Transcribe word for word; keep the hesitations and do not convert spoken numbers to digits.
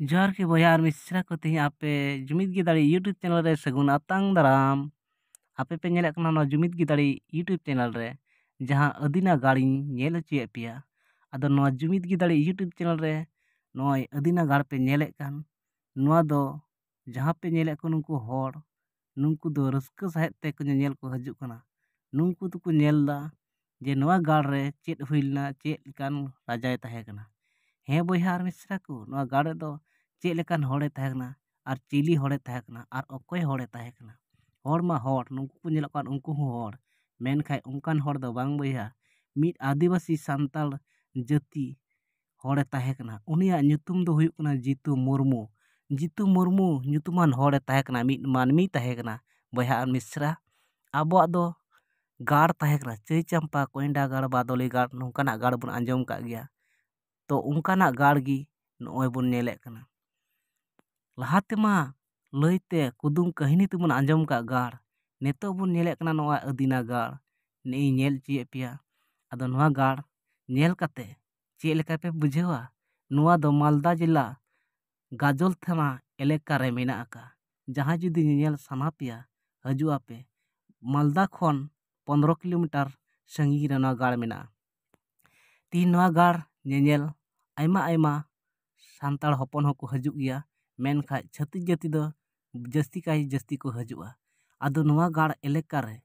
ᱡᱚᱦᱟᱨ ᱜᱮ ᱵᱚᱭᱦᱟ ᱟᱨ ᱢᱤᱥᱨᱟ ᱠᱚ, ᱛᱮᱦᱮᱧ ᱟᱯᱮ ᱡᱩᱢᱤᱫ ᱜᱮ ᱫᱟᱲᱮ YouTube ᱪᱮᱱᱮᱞ ᱨᱮ ᱥᱟᱹᱜᱩᱱ ᱟᱛᱟᱝ ᱫᱟᱨᱟᱢ᱾ ᱟᱯᱮ ᱯᱮ ᱧᱮᱞᱮᱫ ᱠᱟᱱᱟ ᱱᱚᱣᱟ ᱡᱩᱢᱤᱫ ᱜᱮ ᱫᱟᱲᱮ YouTube ᱪᱮᱱᱮᱞ ᱨᱮ ᱡᱟᱦᱟᱸ ᱟᱹᱫᱤᱱᱟ ᱜᱟᱲᱤᱧ ᱧᱮᱞ ᱦᱚᱪᱚᱭᱮᱫ ᱯᱮᱭᱟ᱾ ᱟᱫᱚ ᱱᱚᱣᱟ ᱡᱩᱢᱤᱫ ᱜᱮ ᱫᱟᱲᱮ YouTube ᱪᱮᱱᱮᱞ ᱨᱮ ᱱᱚᱜᱼᱚᱭ ᱟᱹᱫᱤᱱᱟ ᱜᱟᱲ ᱯᱮ ᱧᱮᱞᱮᱫ ᱠᱟᱱ, ᱱᱚᱣᱟ ᱫᱚ ᱡᱟᱦᱟᱸ ᱯᱮ ᱧᱮᱞᱮᱫ ᱠᱚ ᱱᱩᱠᱩ ᱦᱚᱲ, ᱱᱩᱠᱩ ᱫᱚ ᱨᱟᱹᱥᱠᱟᱹ ᱥᱟᱦᱮᱫ ᱛᱮ ᱠᱚ ᱧᱮᱧᱮᱞ ᱠᱚ ᱦᱤᱡᱩᱜ ᱠᱟᱱᱟ᱾ ᱱᱩᱠᱩ ᱫᱚᱠᱚ ᱧᱮᱞ ᱮᱫᱟ ᱡᱮ ᱱᱚᱣᱟ ᱜᱟᱲ ᱨᱮ ᱪᱮᱫ ᱦᱩᱭ ᱞᱮᱱᱟ, ᱪᱮᱫ ᱞᱮᱠᱟᱱ ᱨᱟᱡᱟᱭ ᱛᱟᱦᱮᱸ ᱠᱟᱱᱟ᱾ ᱦᱮᱸ ᱵᱚᱭᱦᱟ ᱟᱨ ᱢᱤᱥᱨᱟ ᱠᱚ, ᱱᱚᱣᱟ ᱜᱟᱲ ᱨᱮᱫᱚ ᱪᱮᱫ ᱞᱮᱠᱟᱱ ᱦᱚᱲᱮ ᱛᱟᱦᱮᱸ ᱠᱟᱱᱟ ᱟᱨ ᱪᱤᱞᱤ ᱦᱚᱲᱮ ᱛᱟᱦᱮᱸ ᱠᱟᱱᱟ ᱟᱨ ᱚᱠᱚᱭ ᱦᱚᱲᱮ ᱛᱟᱦᱮᱸ ᱠᱟᱱᱟ᱾ ᱦᱚᱲ ᱢᱟ ᱦᱚᱲ, ᱱᱩᱠᱩ ᱠᱚ ᱧᱮᱞᱚᱜ ᱠᱟᱱ ᱩᱱᱠᱩ ᱦᱚᱸ ᱦᱚᱲ, ᱢᱮᱱᱠᱷᱟᱱ ᱚᱱᱠᱟᱱ ᱦᱚᱲ ᱫᱚ ᱵᱟᱝ ᱵᱚᱭᱦᱟ, ᱢᱤᱫ ᱟᱹᱫᱤᱵᱟᱹᱥᱤ ᱥᱟᱱᱛᱟᱲ ᱡᱟᱹᱛᱤ ᱦᱚᱲᱮ ᱛᱟᱦᱮᱸ ᱠᱟᱱᱟ᱾ ᱩᱱᱤᱭᱟᱜ ᱧᱩᱛᱩᱢ ᱫᱚ ᱦᱩᱭᱩᱜ ᱠᱟᱱᱟ ᱡᱤᱛᱩ ᱢᱩᱨᱢᱩ᱾ ᱡᱤᱛᱩ ᱢᱩᱨᱢᱩ ᱧᱩᱛᱩᱢᱟᱱ ᱦᱚᱲᱮ ᱛᱟᱦᱮᱸ ᱠᱟᱱᱟ, ᱢᱤᱫ ᱢᱟᱹᱱᱢᱤ ᱛᱟᱦᱮᱸ ᱠᱟᱱᱟ ᱵᱚᱭᱦᱟ ᱟᱨ ᱢᱤᱥᱨᱟ᱾ ᱟᱵᱚᱣᱟᱜ ᱫᱚ ᱜᱟᱲ ᱛᱟᱦᱮᱸ ᱠᱟᱱᱟ, ᱪᱟᱹᱭ ᱪᱟᱢᱯᱟ, ᱠᱚᱭᱰᱟ ᱜᱟᱲ, ᱵᱟᱫᱚᱞᱤ ᱜᱟᱲ, ᱱᱚᱝᱠᱟᱱᱟᱜ ᱜᱟᱲ ᱵᱚᱱ ᱟᱸᱡᱚᱢ ᱠᱟᱜ ᱜᱮᱭᱟ᱾ ᱛᱚ ᱚᱱᱠᱟᱱᱟᱜ ᱜᱟᱲ ᱜᱮ ᱱᱚᱜᱼᱚᱭ ᱵᱚᱱ ᱧᱮᱞᱮᱫ ᱠᱟᱱᱟ᱾ ᱞᱟᱦᱟ ᱛᱮᱢᱟ ᱞᱟᱹᱭᱛᱮ ᱠᱩᱫᱩᱢ ᱠᱟᱹᱦᱱᱤ ᱛᱮᱵᱚᱱ ᱟᱸᱡᱚᱢ ᱠᱟᱜ ᱜᱟᱲ, ᱱᱤᱛᱚᱜ ᱵᱚᱱ ᱧᱮᱞᱮᱫ ᱠᱟᱱᱟ ᱱᱚᱣᱟ ᱟᱹᱫᱤᱱᱟ ᱜᱟᱲ᱾ ᱱᱮᱜᱼᱮᱧ ᱧᱮᱞ ᱦᱚᱪᱚᱭᱮᱫ ᱯᱮᱭᱟ᱾ ᱟᱫᱚ ᱱᱚᱣᱟ ᱜᱟᱲ ᱧᱮᱞ ᱠᱟᱛᱮ ᱪᱮᱫ ᱞᱮᱠᱟ ᱯᱮ ᱵᱩᱡᱷᱟᱹᱣᱟ? ᱱᱚᱣᱟ ᱫᱚ ᱢᱟᱞᱫᱟ ᱡᱮᱞᱟ ᱜᱟᱡᱚᱞ ᱛᱷᱟᱱᱟ ᱮᱞᱟᱠᱟ ᱨᱮ ᱢᱮᱱᱟᱜ ᱟᱠᱟᱫ᱾ ᱡᱟᱦᱟᱸᱭ ᱡᱩᱫᱤ ᱧᱮᱧᱮᱞ ᱥᱟᱱᱟ ᱯᱮᱭᱟ, ᱦᱤᱡᱩᱜ ᱟᱯᱮ᱾ ᱢᱟᱞᱫᱟ ᱠᱷᱚᱱ ᱯᱚᱱᱨᱚ ᱠᱤᱞᱳᱢᱤᱴᱟᱨ ᱥᱟᱺᱜᱤᱧ ᱨᱮ ᱱᱚᱣᱟ ᱜᱟᱲ ᱢᱮᱱᱟᱜᱼᱟ᱾ ᱛᱤᱦᱤᱧ ᱱᱚᱣᱟ ᱜᱟᱲ ᱧᱮᱧᱮᱞ ᱟᱭᱢᱟ ᱟᱭᱢᱟ ᱥᱟᱱᱛᱟᱲ ᱦᱚᱯᱚᱱ ᱦᱚᱸᱠᱚ ᱦᱤᱡᱩᱜ ᱜᱮᱭᱟ, ᱢᱮᱱᱠᱷᱟᱡ ᱪᱷᱟᱹᱛᱤᱠ ᱡᱟᱹᱛᱤ ᱫᱚ ᱡᱟᱹᱥᱛᱤ ᱠᱟᱭ ᱡᱟᱹᱥᱛᱤ ᱠᱚ ᱦᱤᱡᱩᱜᱼᱟ᱾ ᱟᱫᱚ ᱱᱚᱣᱟ ᱜᱟᱲ ᱮᱞᱟᱠᱟ ᱨᱮ